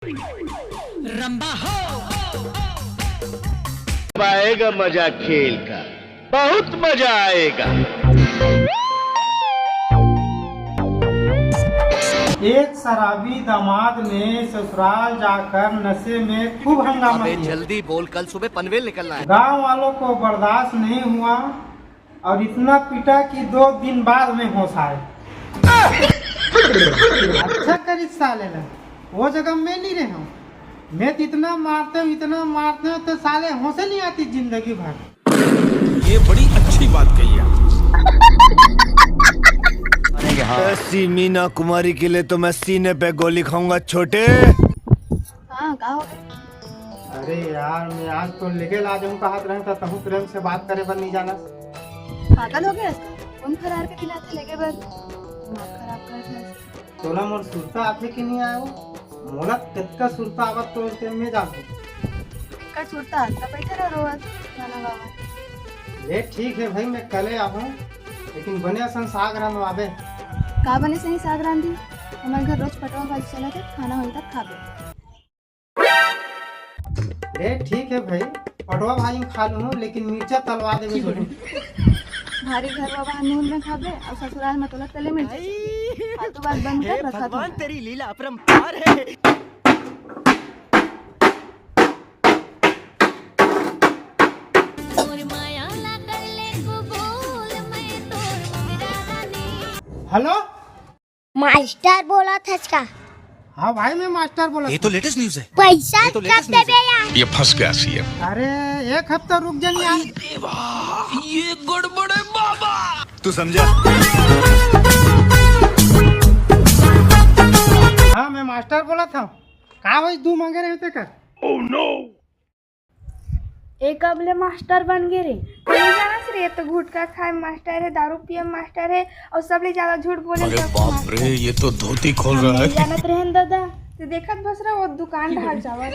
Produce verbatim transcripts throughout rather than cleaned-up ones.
रंबा हो। आएगा मजा खेल का, बहुत मजा आएगा। एक शराबी दामाद ने ससुराल जाकर नशे में खूब हंगामा अबे किया। जल्दी बोल, कल सुबह पनवेल निकलना है। गांव वालों को बर्दाश्त नहीं हुआ और इतना पीटा कि दो दिन बाद में होश आए। अच्छा करिस साले ला, वो जगह मैं नहीं रहे हूँ। मैं तो इतना मारते हूँ, इतना मारते हूँ, तो साले होशे नहीं आती जिंदगी भर। ये बड़ी अच्छी बात कही आप। ऐसी मीना कुमारी के लिए तो मैं सीने पे गोली खाऊंगा, छोटे। हाँ, का हो गया? अरे यार, मैं आज तो लेके ला जाऊँ कहत रहे, तो तहूँ प्रेम से बात करे बर नहीं जाना। पागल हो गया इसका? कौन खरार के खिलाते लेके बर? दिमाग खराब कर दिया इसका। तोला मोर सुरता आथे कि नहीं आयो? मोला कतका सुरता आवत तो उस टाइम में जाबो। कतका सुरता आता बैठे रह रोज गाना गावा। ले ठीक है भाई, मैं कले आहूँ, लेकिन बने असन साग रांधवाबे। का बने सही साग रांधी? हमारे घर रोज पटवा भाजी चलत है, खाना होई तब खाबे। ले ठीक है भाई, पटवा भाजी में खा लूँ, लेकिन मिर्चा तलवा देबे जरूर। भारी घर बाबा नून में खाबे और ससुराल में तोला तले मिर्चा। फालतू बात बंद कर, रखा भगवान, तेरी लीला अपरंपार है। हेलो, मास्टर बोलत हस का? हाँ भाई, मैं मास्टर बोलत हूँ। लेटेस्ट न्यूज है। पैसा ये तो कब लेटेस्ट न्यूज देबे है यार? ये फंस गया सीएम। अरे, एक हफ्ता रुक जानी यार। देवा, ये गड़बड़ है बाबा। तू समझा? हाँ, मैं मास्टर बोलत हूँ। का होइस, दू मांगे रहे तेकर? एक अब ले मास्टर बन गे रे। नहीं जानस रे, ये तो गुटखा खाए मास्टर है, दारू पिए मास्टर है और सबले ज्यादा झूठ बोले। अरे बाप रे, ये तो धोती खोल रहा है। जानत रहन दादा। तो देखत बस रहा, वो दुकान ढाल जावत।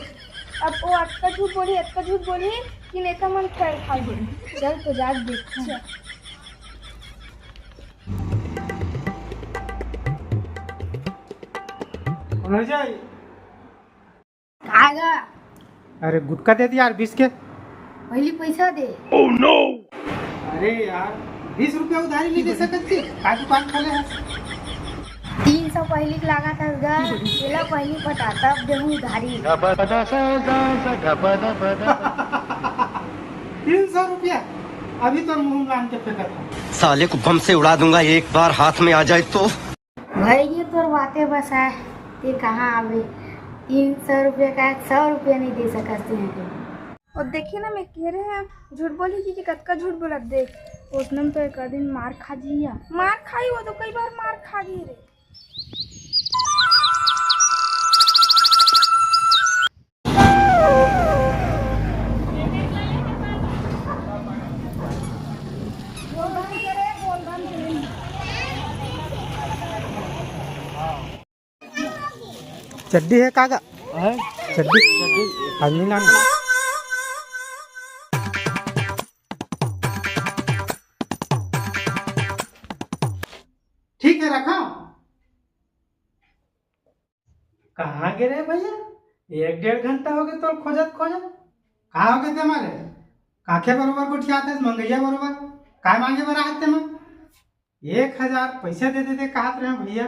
अब वो अतका झूठ बोली, अतका झूठ बोली कि नेता मन खैर खा गए। चल तो जाके देख। चल। कौन है जाई? का गा? अरे गुटखा दे दे यार, बीस के। पहली पैसा दे। अरे यार, बीस रुपया उधारी नहीं दे सकत थी? का दुकान खोले है? तीन सौ पहली के लागत है गा, तेला पहली पटा, तब देहूं उधारी। तीन सौ रुपया? अभी तो मुंह लान के फेंकत है। साले को बम से उड़ा दूंगा एक बार हाथ में आ जाए तो। भई गे तोर बाते बस आय, ते कहाँ आबे? तीन सौ रुपया का सौ रुपया नहीं दे सकस तें। और देखे ना, मैं कह रहे हैं, झूठ बोली कि, कि कतका झूठ बोलत देख। उसने तो एक दिन मार खा जिया। मार खाई, वो तो कई बार मार खा गई रे। चड्डी है कागा? हैं? चड्डी? चड्डी। आदमी नाम। ठीक है, रखा। कहाँ गे रे भैया? एक डेढ़ घंटा हो गए तोर खोजत खोजत। का हो गए ते मारे? काखे बरोबर गोठियात हस, मंगैया बरोबर? काय मांगे बर आए ते मन? एक हजार पैसा दे देते कहत रहे भैया,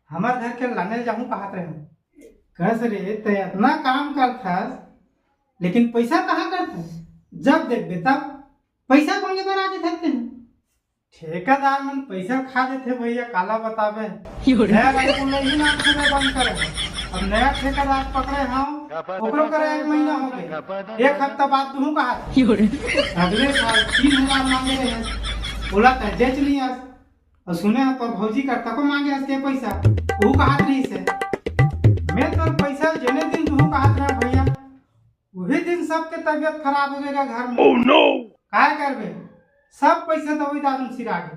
हमर घर के लाने जाहूं कहत रहे। कस रे, ते इतना काम करथस, लेकिन पैसा कहाँ करथस? जब देखबे तब पैसा मांगे बर आ जाथे। ठेकेदार मन पैसा खा देथे भैया, काला बताबे। यो रे। नया गाड़ी को नहीं नाम से बंद करे। अब नया ठेकेदार पकड़े हंव, ओकरो करे एक महीना हो गए। एक हफ्ता बाद दूहूं कहा। यो रे। अगले साल तीन हजार मांगे रहे, ओला तैं देच नइ अस। और सुने हंव तोर भौजी कर तको मांगे हस के पैसा, वो कहा रही से। मैं तोर पैसा जेने दिन दूहूं कहा रहे भैया, उही दिन सबके तबीयत खराब हो गया घर में। Oh no! काय करबे, सब पैसा दवाई दारू में सिरा गे।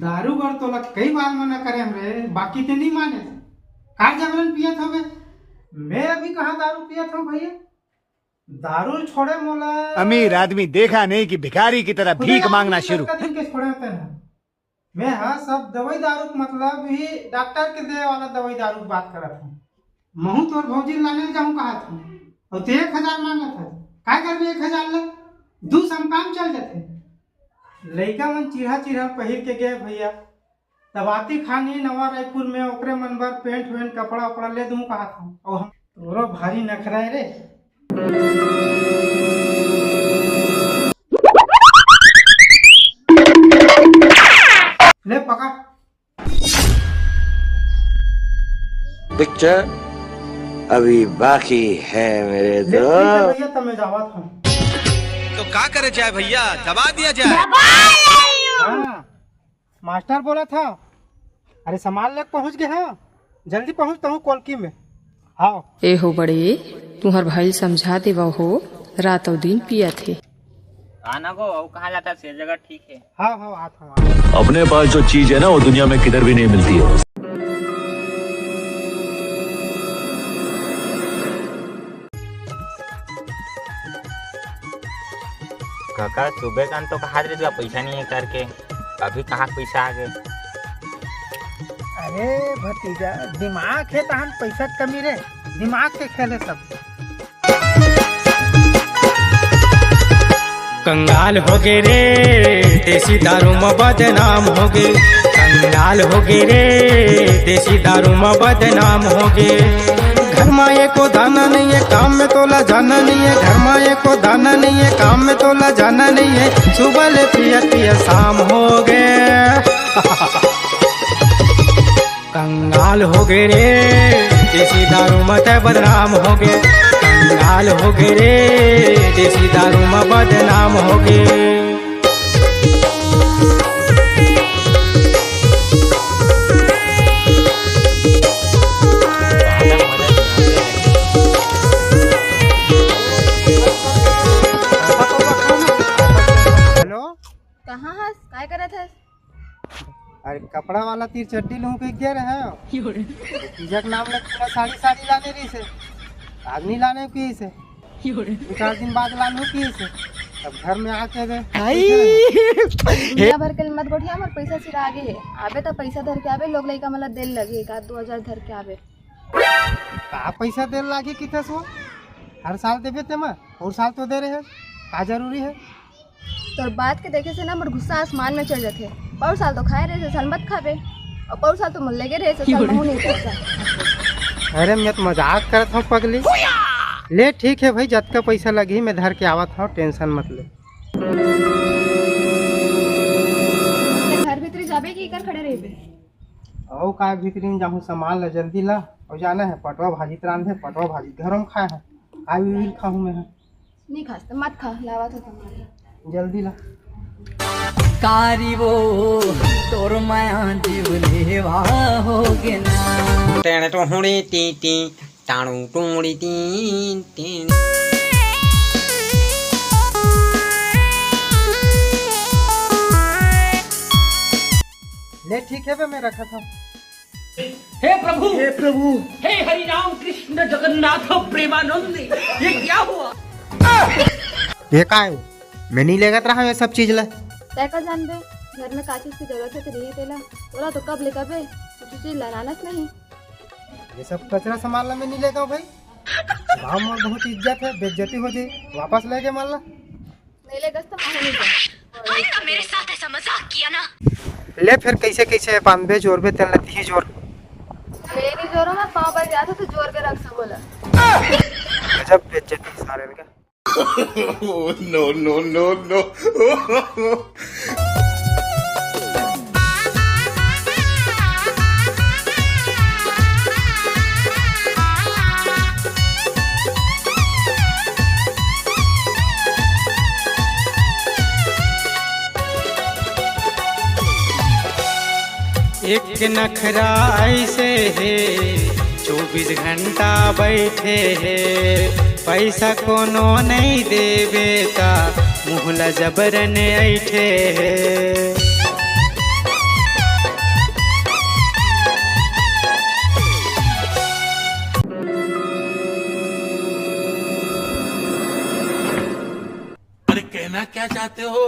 दारू बर तोला कई बार मना करे हमरे, बाकी ते नहीं माने। काय जबरन पियत होबे? मैं अभी कहाँ दारू पियत हंव भैया? दारू छोड़े मोला अमीर आदमी देखा नहीं कि भिखारी की तरह खुदे भीख जान मांगना के शुरू। कतका दिन के छोड़े होते हैं। मैं हा सब दवाई दारू के मतलब ही डॉक्टर के दे वाला दवाई दारू के बात करत हंव। महूं तोर भौजी ल लाने जाहूं कहत हूं, अउ ते एक हजार मांगत हस। काय करबे एक हजार ले? दू सौ म काम चल जथे। लइका मन चिरहा चिरहा पहिर के गए भैया, तब आती खानी नवा रायपुर में ओकरे मन बर पेंट वेंट कपड़ा उपड़ा ले दूं कहत हूं। अउ हम तोरो भारी नखरा हे रे। ले पकड़। पिक्चर अभी बाकी है मेरे ले ठीक है दोस्त। भैया, तब मैं जावत हूं। तो का करे जाए भैया, दबा दिया जाए। हाँ, मास्टर बोला था। अरे सामान लेके पहुंच गए हैं, जल्दी पहुंच तो हूँ कोलकी में। हाँ। ए हो बड़े, तुहर भाई समझा देवा हो, रात अउ दिन पियत हे। आना गो, अउ कहाँ जाता से जगह ठीक है। हाँ हाँ, आत हूँ, आत हूँ। अपने पास जो चीज है ना, वो दुनिया में किधर भी नहीं मिलती है। काका, सुबह कान तो कहा रहे पैसा नहीं है करके, अभी कहाँ पैसा आ गए? अरे भतीजा, दिमाग है तहन पैसा के कमी रे, दिमाग के खेल है सब। कंगाल हो गे रे, देसी दारू म बदनाम हो गे। कंगाल हो गे रे, देसी दारू म बदनाम हो गे। घर म एको दाना नहीं है, काम में तोला जाना नहीं है। घर म एको दाना नहीं है, काम में तोला जाना नहीं है। सुबह ले पिया पिया शाम हो गे। कंगाल हो गे रे, देसी दारू म तै बदनाम हो गे। कंगाल हो गे रे, देसी दारू म बदनाम हो गे। हेलो। कहाँ हस? काय करत हस? अरे कपड़ा वाला तीर चड्डी लूं के गे रहे हो। तीजा के नाम ले पूरा साड़ी साड़ी लाने रही से। आज नहीं लाने की से। दो चार दिन बाद लानू की से। तब घर में आके दे। दुनिया भर के मत गोठिया, हमर पैसा सिरा आगे है। आबे तो पैसा धर के आबे, लोग लइका मन ला देल लगे, एक आध दो हजार धर के आबे। का पैसा देल लागे किथे सो? हर साल देबे ते मा, और साल तो दे रहे। का जरूरी है? तोर बात के देखे से ना मोर गुस्सा आसमान में चढ़ जाथे। पौर साल तो खाए रहे से, साल मत खाबे, और पौर साल तो मोर लेगे रहे से, साल महू नहीं खाए। अरे मैं तो मजाक करत हूँ पगली। ले ठीक है भाई, जतका पैसा लगही मैं धर के आवत हूँ, टेंशन मत ले। घर भीतरी जाबे कि इकर खड़े रहिबे? औ का भीतरी में जाहूँ, सामान ला जल्दी ला। और जाना है पटवा भाजी त रांधे, पटवा भाजी घरों में खाए है। आई भी खाहूँ मैं है। नहीं खास तो मत खा, लावा तो सामान। जल्दी ला। कारी वो तोर माया जीव लेवा हो गे ना। टेण टोहड़ी T T, टाणू two D T T. ले ठीक है बे, मैं रखा था। हे प्रभु, हे प्रभु, हे हरि राम कृष्ण जगन्नाथ प्रेमानंद, ये क्या हुआ? ये का है? मैं नहीं लेगत रहा ये सब चीज ला। तय का जानबे, घर में का चीज की जरूरत है तो रही तेला। तोला तो कब ले कबे, कुछ चीज लानानस नहीं। ये सब कचरा सामान ला मैं नहीं लेता हूँ भाई। गाँव में बहुत इज्जत है, बेइज्जती हो जाए, वापस लेके मान ला। नहीं लेगस तो महू नहीं जा। मेरे साथ ऐसा मजाक किया ना। ले फिर कैसे कैसे पानबे जोरबे तेल लती ही जोर। मेरी जोरों में पाँव बज जाते तो जोर के रख सको ला। गजब बेइज्जती सारे इनका। No, no, no, no। एक नखरा ऐसे हे, चौबीस घंटा बैठे हे। पैसा कोनो नहीं देबे ता मुँह ला जबरन ऐठे हे। अरे कहना क्या चाहते हो?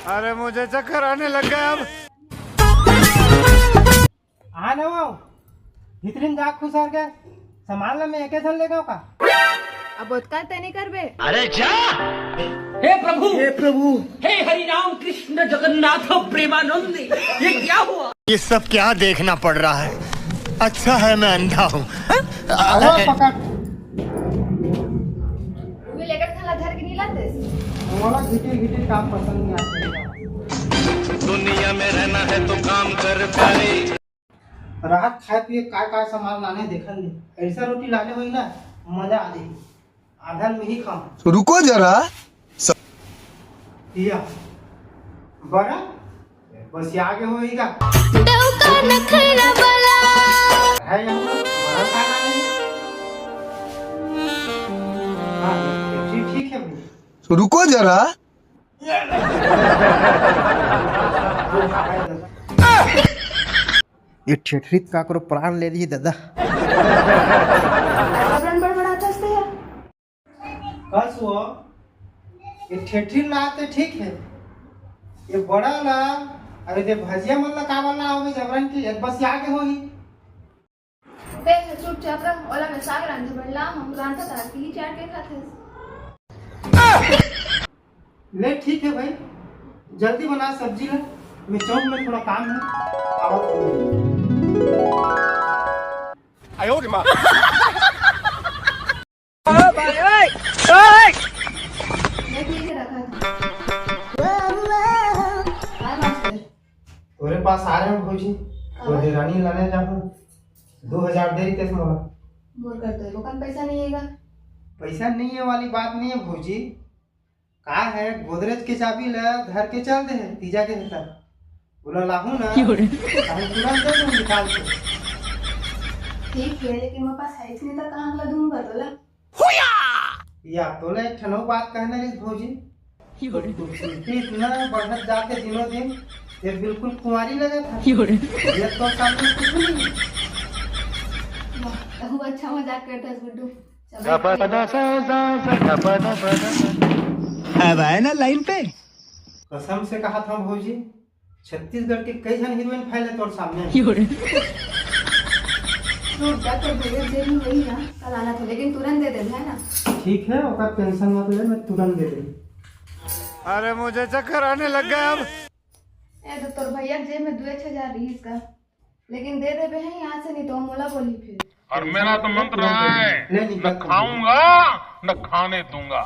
अरे मुझे चक्कर आने लग गया अब। आ ना वो, भीतरी में जा खुसर के, सामान ला मैं एके झन लेगव का? अब ओतका तय नहीं करबे। अरे जा। हे प्रभु, हे प्रभु। हे हरि राम कृष्ण जगन्नाथ प्रेमानंद, ये क्या हुआ? ये सब क्या देखना पड़ रहा है? अच्छा है मैं अंधा हूँ। अरे पकड़। तू भी लेकर थाला धर के नहीं लाते? मोला घिटे घिटे काम पसंद नहीं आते। दुनिया में रहना है तो काम कर प्यारे। राहत खाए पिए काय काय सामान लाने देखन ले। ऐसा रोटी लाने होई ना, मजा आ जाई। आधा में ही खाऊं। रुको जरा। या बड़ा बस ये आगे होएगा। डौका नखरा वाला। है यहाँ पर बड़ा खाना नहीं। हाँ, ये ठीक है भाई। रुको जरा। ये ठेठरी त काकरो प्राण ले ली दादा। बड़बड़ात हस ते यार। कस वो, ये ठेठरी ला ते ठीक है, ये बड़ा ला, अरे ये भजिया मन ला काबर ला होगे जबरन की, एक बस आगे होही। देख, चुपचाप रह, ओला मैं साग रांधे बर ला, हम रांधत आरती ही चाट के खाथे। ले ठीक है भाई, जल्दी बना सब्जी ला, मैं चौक में थोड़ा काम है, आवत हूँ। देख, ये रखा था। हाँ, मास्टर। तोरे पास आ रहे हो भौजी, हाँ। तो देरानी लाने जाऊँ, दो हजार दे रही मोला। मोर कर तो एको कन पैसा नहीं हैगा। पैसा नहीं है वाली बात नहीं है भौजी, का है गोदरेज के चाबी ला धर के चल दे है तीजा के हिसाब, बोला लाहू ना, क्यों रे? हम तुरंत दे दूँ निकाल के। ठीक है, लेकिन मोर पास है नहीं तो कहाँ ला दूंगा तोला? या तोला एक ठन अउ बात कहना रहिस भौजी, तोर खूबसूरती इतना बढ़त जाथे दिनों दिन, ये बिल्कुल कुंवारी लगत हे। ये तो सामने कुछ नहीं। वाह, तहु अच्छा मजाक करत हस गुड्डू। चल, बैठ। अब आए ना लाइन पे। कसम से कहा था भौजी, छत्तीसगढ़ के कई झन हीरोइन फैले तोर सामने। तू जा, तोर भैया जेब में वही ना, कल आना था, लेकिन तुरंत दे दे, है ना? ठीक है, ओकर टेंशन मत ले, मैं तुरंत दे दूँ। अरे मुझे चक्कर आने लग गया अब। ए तो तोर भैया जेब में दो एक हजार रही इसका, लेकिन दे देबे है यहाँ से, नहीं तो मोला बोली फिर। और मेरा तो मंत्र है, न खाऊंगा, न खाने दूंगा।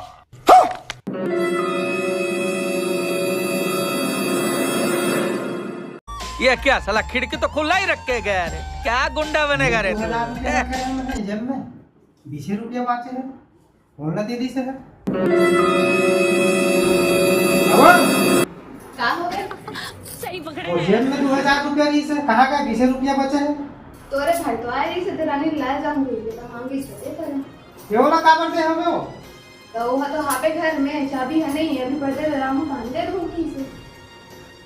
ये क्या साला, खिड़की तो खुला ही रख के गया रे, क्या गुंडा बनेगा रे तू? दो हजार रुपया रखे हैं मैंने जेब में, बीस रुपया बाचे है। बोलना दीदी से है। का हो गया? सही पकड़े। वो जेब में दो हजार रुपया रही से, कहाँ का बीस रुपया बचे है? तोरे घर तो आए रही से, तेरा नहीं लाया जाऊंगी, ये तो मांगी से दे करे। ये वाला काबर दे हमें वो? तो वो तो हापे घर में चाबी है नहीं, अभी बर्थडे रामू कान दे दूंगी इसे।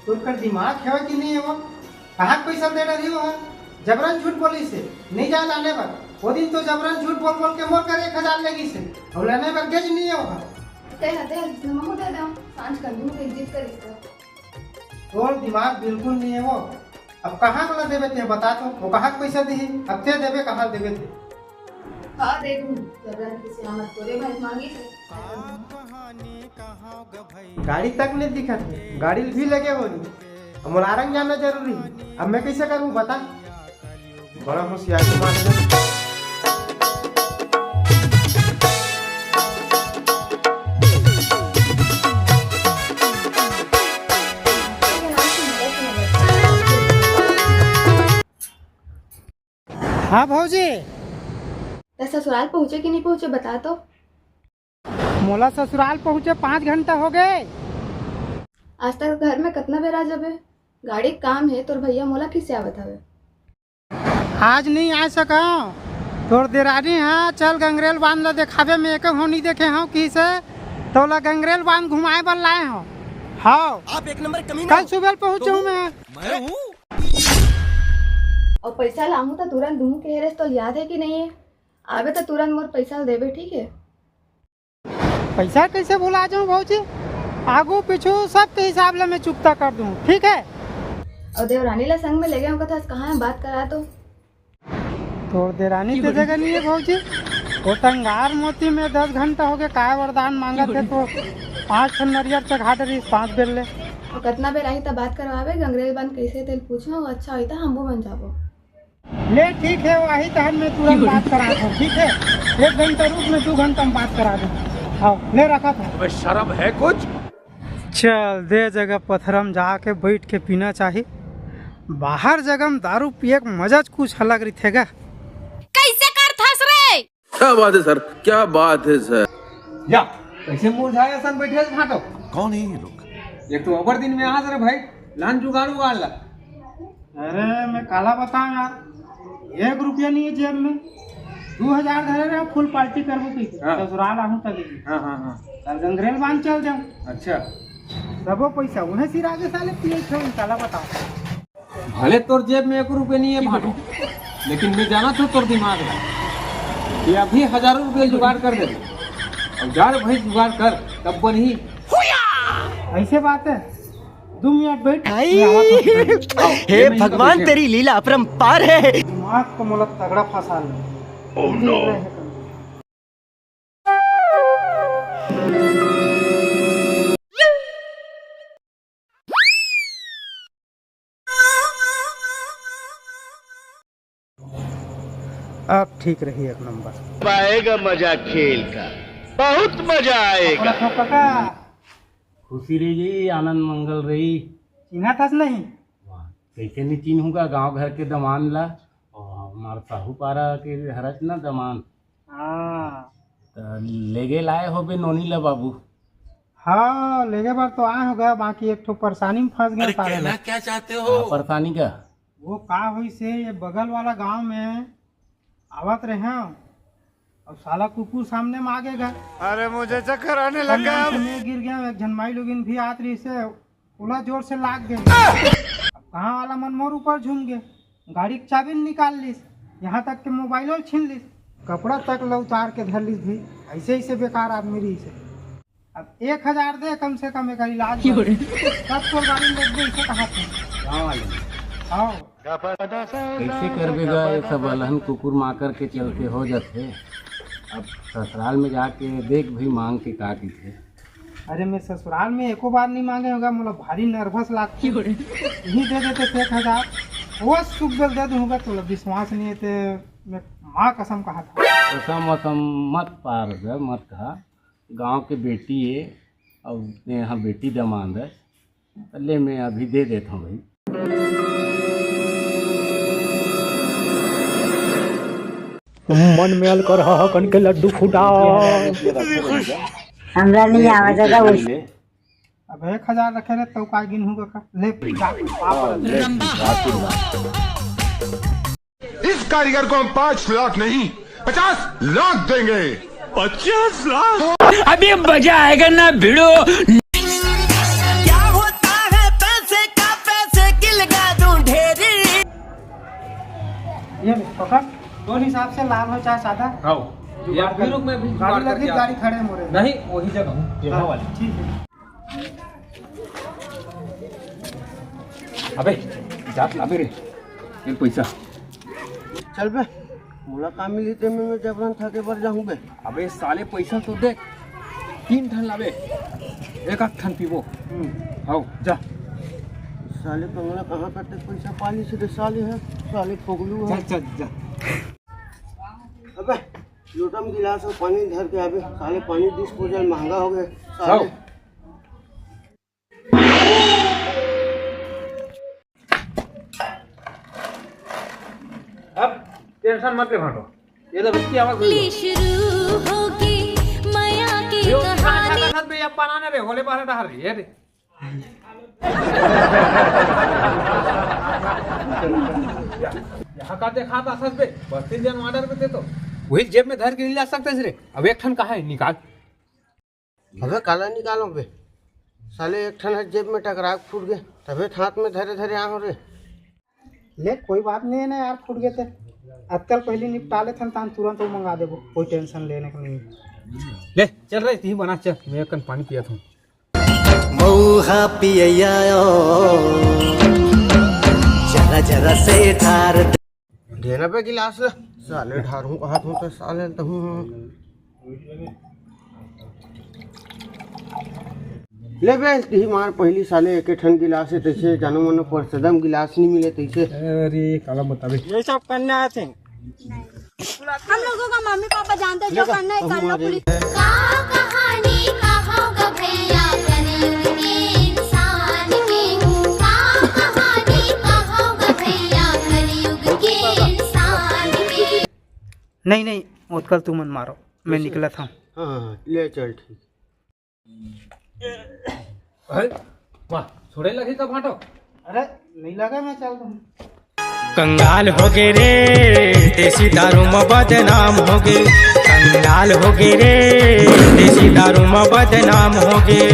तोर कर दिमाग है कि नहीं है वो? कहाँ के पैसा दे रही हो? जबरन झूठ बोली से, नहीं जाए लाने बर। वो दिन तो जबरन झूठ बोल बोल के मोर कर एक हजार लेगी से, और लेने बर गेज नहीं है वो। ते हते हते मम्मी दे दो, सांझ कर दूँ, फिर जिद कर इसका। तोर दिमाग बिल्कुल नहीं है वो। अब कहाँ वाला देवे ते बता तो, वो कहाँ के पैसा दी? अब ते देवे, कहाँ देवे ते? हाँ, दे दूँ, जबरन किसी आमद तोरे भाई मांगी से। गाड़ी तक नहीं दिखत हे, गाड़ी भी लगे होही। अब मोला आरंग जाना जरूरी हे। अब मैं कैसे करूँ बता? बड़ा होशियार दिमाग हे। हाँ भौजी। त ससुराल पहुँचे कि नहीं पहुँचे बता तो। मोला ससुराल पहुँचे पाँच घंटा हो गए। आज तक घर में कतना बेर आ जाबे? गाड़ी के काम हे, तोर भैया मोला खिसियावत हवे। आज नहीं आ सकव, तोर देरानी हा चल गंगरेल बांध ला देखाबे, मैं एको घांव नहीं देखे हंव किहिसे, तोला गंगरेल बांध घुमाए बर लाए हंव। हाँ, आप एक नंबर कमीना कल हो। सुबह पहुँचे हूँ मैं। मैं हूँ। अउ पैसा लाहूं त तुरंत दूहूं कहे रेहेस, तोला याद हे कि नहीं हे? आबे त तुरंत मोर पैसा ल देबे, ठीक हे? पैसा कैसे भुला जाऊं भौजी? आगू पीछू सबके हिसाब ले मैं चुकता कर दूं, ठीक हे? अउ देवरानी ला संग में लेगे हंव कथस, कहाँ हे बात करा तो? तोर देरानी ते जगह नहीं है भौजी। वो टंगार मोती में दस घंटा हो गए, काय वरदान मांगत है तो पाँच ठन नरियर चघा डरिस पाँच बेर ले। वो कतना बेर आही त बात करवावे, गंगरेल बन कैसे तेल पूछो, अच्छा होई त हमहू बन जाबो। ले ठीक है, वो आही तहन मैं तुरंत बात करा दूँ, ठीक है? एक घंटा रुक, मैं दो घंटा में बात करा दूँ। हाँ, ले रखा था। अबे शर्म है कुछ? चल दे जगह पथरम जाके बैठ के पीना चाही। बाहर जगह में दारू पिए के मजा च कुछ अलग रहिथे गा। कैसे करथस रे? क्या बात है सर, क्या बात है सर। या, कैसे मुरझाए असन बैठे हस भाटो? कौन है ये लोग? एक तो अबर दिन में आज रे भाई, लान जुगाड़ उगाड़ ला। अरे मैं काला बताऊं यार, एक रुपया नहीं है जेब में। दो हजार धरे रहे, फुल पार्टी करबो की। हाँ। ससुराल आहूं तक की। हाँ, हाँ, हाँ। कल गंगरेल बांध चल जाऊं। अच्छा। सबो पैसा उन्हें सिरा के साले पिए छोड़, काला बताऊं। भले तोर जेब में एक रुपया नहीं है भाटो, लेकिन मैं जाना था तोर दिमाग में कि अभी हजारों रुपये जुगाड़ कर दे। अब जा रे भाई, जुगाड़ कर, तब बनही। ऐसे बात है, दो मिनट बैठ, आई। मैं आवत हूँ। आओ, हे ये नहीं तो भगवान, बैठे। तेरी लीला अपरंपार है। दिमाग तो मोला तगड़ा फंसा ले। Oh no। अब ठीक रही एक नंबर। आएगा मजा खेल का, बहुत मजा आएगा। अपना ठोक का। खुशी रही जी, आनंद मंगल रही। चिन्हा थास नहीं? वाह, कैसे नहीं चिन्हूंगा, गांव घर के दमान ला। और हमार साहूपारा के हरच ना दमान। हाँ। त लेगे लाए होबे नोनी ला बाबू। हाँ, लेगे बर तो आए हो गया, बाकी एक ठो परेशानी में फंस गया अरे, साले कहना लोग। क्या चाहते हो? हाँ, परेशानी का? वो का होइस हे, ये बगल वाला गांव में आवत रहे हैं और साला कुकुर सामने में आ गया। अरे, मुझे चक्कर आने लगा। मैं गिर गया, एक झन माई लोगिन भी आत रही से, ओला जोर से लाग गए। अब कहाँ वाला मन मोर ऊपर झूम गए, गाड़ी के चाबी निकाल लीस, यहाँ तक के मोबाइलो छीन लीस, कपड़ा तक ल उतार के धर लीस भाई। ऐसे ऐसे बेकार आदमी रही से। अब एक हजार दे कम से कम एक इलाज बर। तब तो गाड़ी में बैठ गई, इसे कहा था। गाँव वाले। हाँ। कैसे करबे गा, ये सब अलहन कुकुर माकर के चलते हो जाते। अब ससुराल में जाके देख भाई मांग के का कीथे। अरे, मैं ससुराल में एको बार नहीं मांगे होगा, मोला भारी नर्वस लागथे। यही दे देते एक हजार, वो सुख बेल दे दूंगा, तोला विश्वास नहीं है ते मैं माँ कसम कहा था। कसम वसम मत पार दे, मत कहा। गांव के बेटी है और यहाँ बेटी दमांद है, ले मैं अभी दे देता हूँ भाई। मन में अलकर ह कन के लड्डू फुटा। हमरा नहीं आवा दादा। अब एक हजार रखे रहे तो का गिन होगा का? ले, जा, वापस। इस कारीगर को हम पाँच लाख नहीं, पचास लाख देंगे। पचास लाख? अभी मजा आएगा ना भिड़ो। क्या होता है पैसे का, पैसे की लगा दूं ढेरी। ये ले, पकड़, तोर हिसाब से लाल हो चाहे सादा। हाँ, ये जुगाड़ कर। रुक, मैं भी जुगाड़ गाड़ी लगी, करके आता हूँ। गाड़ी खड़े मोरे। नहीं, वही जगह हूँ, ये हाँ, वाली। ठीक है। अबे, जा, अबे रे, ये पैसा। चल बे, मोला का मिली ते में मैं जबरन थके बर जाहूं बे। अबे साले, पैसा तो देख, तीन ठन लाबे, एक आध ठन पीबो। हम्म। हाव, जा। साले कंगला कहाँ करते पैसा पाली से साले है, साले फोगलू है। चल, चल, जा। अबे, लोटा में गिलास और पानी धर के आबे, साले पानी डिस्पोजल महंगा हो गया, साले। हाव। अब टेंशन मत ले भाटो, ये तो बच्ची आवाज हुई। शुरू होगी मया की यो, कहानी। साथ में ये बनाने रे, होले बाहर डहर ये रे। यहाँ का देखा था सच में, बस्ती जन ऑर्डर में थे तो वही जेब में धर के नहीं ला सकते रे। अब एक ठन कहाँ है, निकाल। अबे काला निकालो बे, साले एक ठन ह जेब में टकरा के फूट गए, तबे हाथ में धरे धरे आहो रे। ले कोई बात नहीं है ना यार, फूट गए थे, अतकल पहले निपटा लेथन, तान तुरंत वो मंगा देबो, कोई टेंशन लेने का नहीं। ले चल रे, तीन बना चल, मैं कन पानी पिया था। मऊहा पिया ओ, जरा जरा से ठार। देना बे गिलास ला, साले ढारहूँ कहत हूँ तो साले तहूँ हूँ। ले बे, इही मार पहिली साले एक ठन गिलास हे, तइसे जानो मनो परसदम गिलास नहीं मिले तइसे। अरे काला बताबे। ये सब करना आथे। हम लोगों का मम्मी पापा जानते हैं, जो करना है कर लो, पुलिस। का कहानी कहोगे भैया कलयुग के इंसान की? का कहानी कहोगे भैया कलयुग के इंसान की? नहीं, नहीं, ओतका ल तुमन मारो, मैं निकलत हँव। हाँ, हाँ, ले चल, ठीक। अरे, वाह, छोड़े लगे का भाटो? अरे, नहीं लगा, मैं चल दूँ। कंगाल हो गए रे, देसी दारू में बदनाम हो गए। कंगाल हो गए रे, देसी दारू में बदनाम हो गए।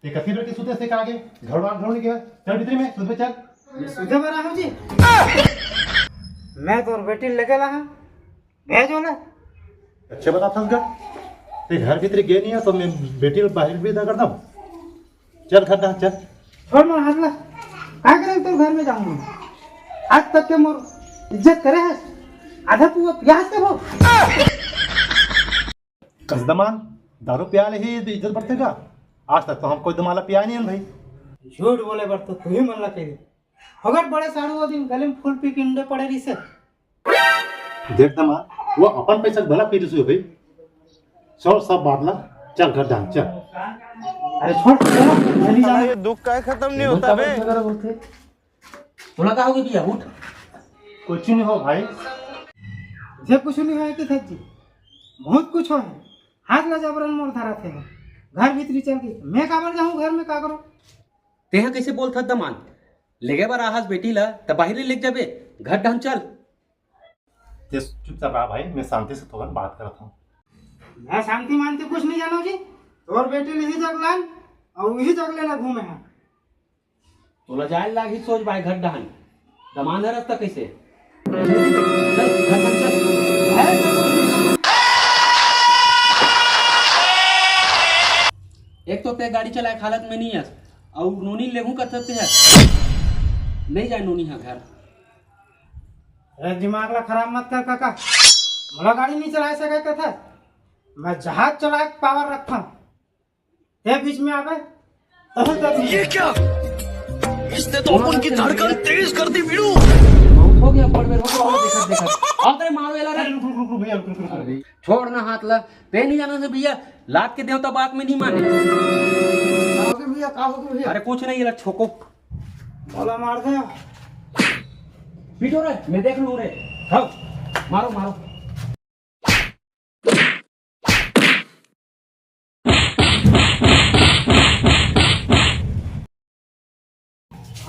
ये कथी बेटी सुते से का आगे? घर बार ढूंढ गया। चल भीतरी में, सुते चल। ये सुते बर आहूँ जी। मैं तोर बेटी लेके ला हूँ। भेज ओला। अच्छा बता फंस गया। ते घर भीतरी गे नहीं है तो मैं बेटी ला बाहर विदा कर दूँ। चल घर दा, चल। छोड़ मोर हाथ ला। का करे तोर घर में जाहूँ मैं? आज तक के मोर इज्जत करे है। आधा पुआ प्याज के हो। कस दमान, दारू पिया ले ही इज्जत बढ़थे का? आज तक तो हम कोई दमाला पिया नहीं है भाई। झूठ बोले बर तो तू ही मन ला कह दे। अगर बड़े साढ़ू वो दिन गले में फूल पी के इंडे पड़े रही से। देख दमा, वो अपन पैसा के भला पी रही भाई। छोड़ सब बात ला, चल घर जान, चल। अरे छोड़, छोड़, मैं नहीं जाना। ये दुख का खत्म नहीं होता बे। तोला का होगे भैया, उठ। कुछ नहीं हो भाई। जे कुछ नहीं हो कि जी, बहुत कुछ हो है। हाथ ला जबरन मोर धरा थे। घर भीतरी चल के मैं काबर जाहूँ घर में का करो? तेहा कैसे बोलथस दमान? लेगे बर आहस बेटी ला, त बाहिर ले लेके जाबे, घर डहन चल। ते चुपचाप रहा भाई, मैं शांति से तोहन बात करत हूँ। मैं शांति मानती कुछ नहीं जानो जी। तोर बेटी ले ही जग लान, और वही जग लेना घूमे हैं। तोला जाए लागही सोच भाई घर डहन। दमान है रास्ता कैसे? चल, घर तक चल। एक तो ते गाड़ी चलाए के हालत में नहीं हस, अउ नोनी लेहूं कथस ते हस। नहीं जाए नोनी हा घर। अरे दिमाग ला खराब मत कर काका, मोला गाड़ी नहीं चलाए सके कथस, मैं जहाज चलाए के पावर रखथंव। ए बीच में आवे, तहु तक ये क्या? इसने तो अपन की धड़कन तेज कर दी वीरू। बहुत हो गया, बड़ बेर हो गया, देखत, देखत। अब तेरे मारो एला रे। रुक, रुक, रुक, रुक, भैया, रुक, रुक, रुक, रुक। अरे, छोड़ ना हाथ ला। ते नहीं जाना से भैया, लात के देवता बात में नहीं माने। का होगे भैया, का होगे भैया? अरे कुछ नहीं, एला छोको। बोला मार दे। पीटो रे, मैं देख लूं रे। खाओ, मारो, मारो।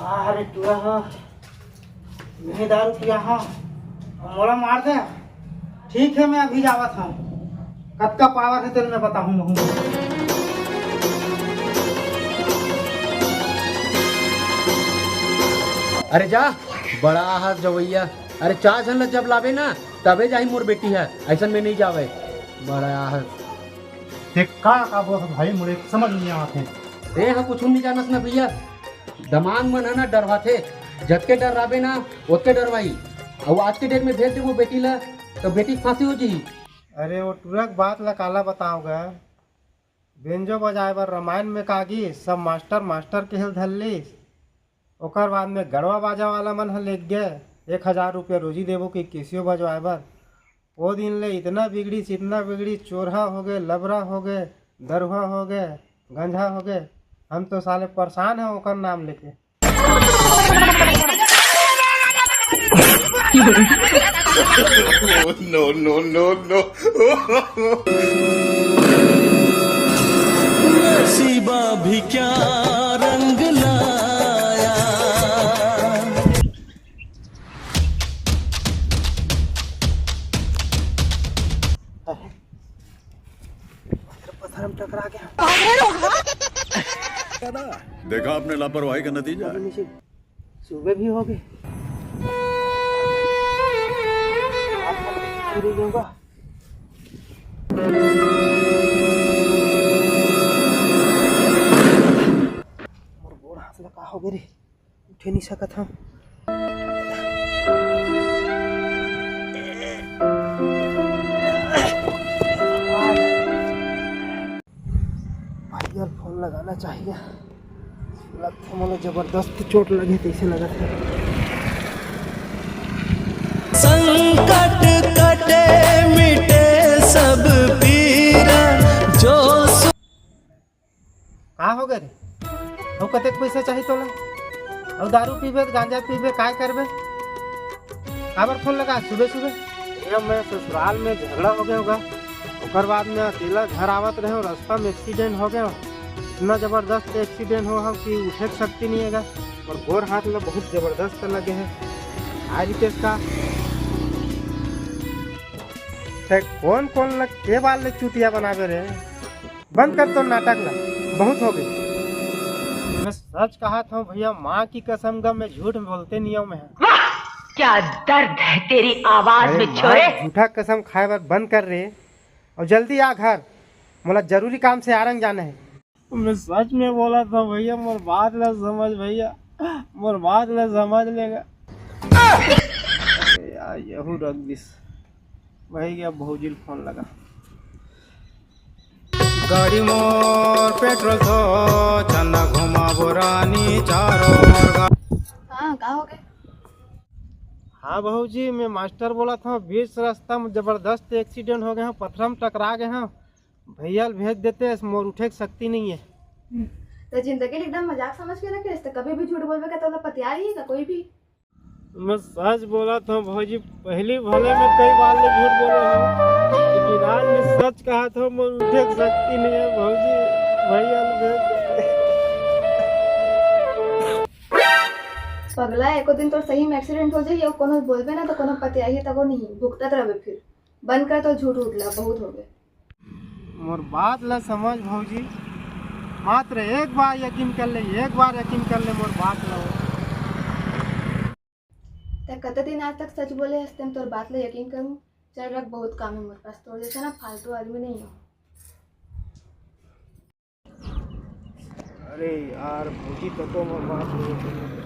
अरे टुरा हो, मैं दारू पिया हूँ, मोला मार दे। ठीक है, मैं अभी जावत हूँ, कतका पावर है तेल मैं बताहूँ महूँ। अरे जा, बड़ा आहस जवैया। अरे चार झन ला जब लाबे ना, तबे जाही मोर बेटी ह, अइसन में नहीं जावे। बड़ा आहस। ते का का बोलत भाई, मोरे समझ नहीं आवत हे। ते ह कुछु नहीं जानस ना भैया, दमान मन ह ना डरवाथे, जतके डर राबे ना ओतके डरवाही। अउ आज के डेट में भेज देबो बेटी ला, तो बेटी के फांसी हो जाही। अरे वो टुरा के बात ला काला बताओगा, बेंजो बजाए बर रामायण में कागी सब मास्टर मास्टर केहे ल धर लिस। ओकर बाद में गड़वा बाजा वाला मन ह लेग गे, एक हजार रुपया रोजी देबो कि केसियो बजवाए बर। ओ दिन ले इतना बिगड़िस, इतना बिगड़िस, चोरहा हो गे, लबरा हो गे, दरुहा हो गे, गंजा हो गे। हम तो साले परेशान हैं ओकर नाम लेके। No, no, no, no। नसीबा भी क्या रंग लाया। पत्थर में टकरा गया। देखा आपने लापरवाही का नतीजा है। सुबह भी हो गए। मोर गोड़ हाथ ला का हो गए रे, उठे नहीं सकत हूँ। लगाना चाहिए। लगथे मोला जबरदस्त चोट लगे तइसे लगत हे। संकट कटे मिटे सब पीरा, जो सु- का हो गे रे? अउ कतेक पइसा चाही तोला? अउ दारू पीबे त गांजा पीबे, काय करबे? काबर फोन लगा सुबह सुबह? भैया, मैं ससुराल में झगड़ा हो गया होगा, ओकर बाद में अकेला घर आवत रहे, रस्ता में एक्सीडेंट हो गया। इतना जबरदस्त एक्सीडेंट हो हम कि उठे के शक्ति नहीं हैगा, और गोर हाथ ला बहुत जबरदस्त लगे है। आ रितेश का, ते कौन कौन ल के बाल ले चूतिया बनावे रे? बंद कर तो नाटक ला, बहुत हो गई। मैं सच कहा था भैया, माँ की कसम का, मैं झूठ बोलते नहीं हूँ मैं। वाह! क्या दर्द है तेरी आवाज अरे में, माँ, छोरे। झूठा कसम खाए बर बंद कर रे, और जल्दी आ घर, मोला जरूरी काम से आरंग जाना है। मैं सच में बोला था भैया, मोर बात ला समझ भैया, मोर बात ला समझ लेगा। अरे यार, यहू रख दिस। भाई, क्या भौजी ल फोन लगा। गाड़ी मोर पेट्रोल तो चंदा घुमा बुरानी चारों ओर गा- हाँ, का हो गए? हाँ भौजी, मैं मास्टर बोला था, बीच रास्ता में जबरदस्त एक्सीडेंट हो गए हैं, पथरा में टकरा गए हैं। भैया ल भेज देते, मोर उठे के शक्ति नहीं है। हम्म, तो जिंदगी ल एकदम मजाक समझ के रखे, तो कभी भी झूठ बोलबे का तो पतिया ही का कोई भी। मैं सच बोला था भौजी, पहली भले में कई बार ले झूठ बोले हो, लेकिन आज मैं सच कहा था, मोर उठे के शक्ति नहीं है भौजी, भैया ल भेज दे। पगला, एको दिन तोर सही में एक्सीडेंट हो जाही, अउ कोनो बोलबे ना तो कोनो पतियाही तको नहीं, भुगतत रहबे फिर। बंद कर तो झूठ उठ ला, बहुत हो गए। मोर बात ला समझ भौजी, मात्र एक बार यकीन कर ले, एक बार यकीन कर ले मोर बात ला। तै कते दिन आज तक सच बोले हस, तें तोर बात ला यकीन करूं? चल रख, बहुत काम है मोर पास, तोर जैसा ना फालतू आदमी नहीं हो। अरे यार, भौजी तो, तो मोर बात नहीं सुनी।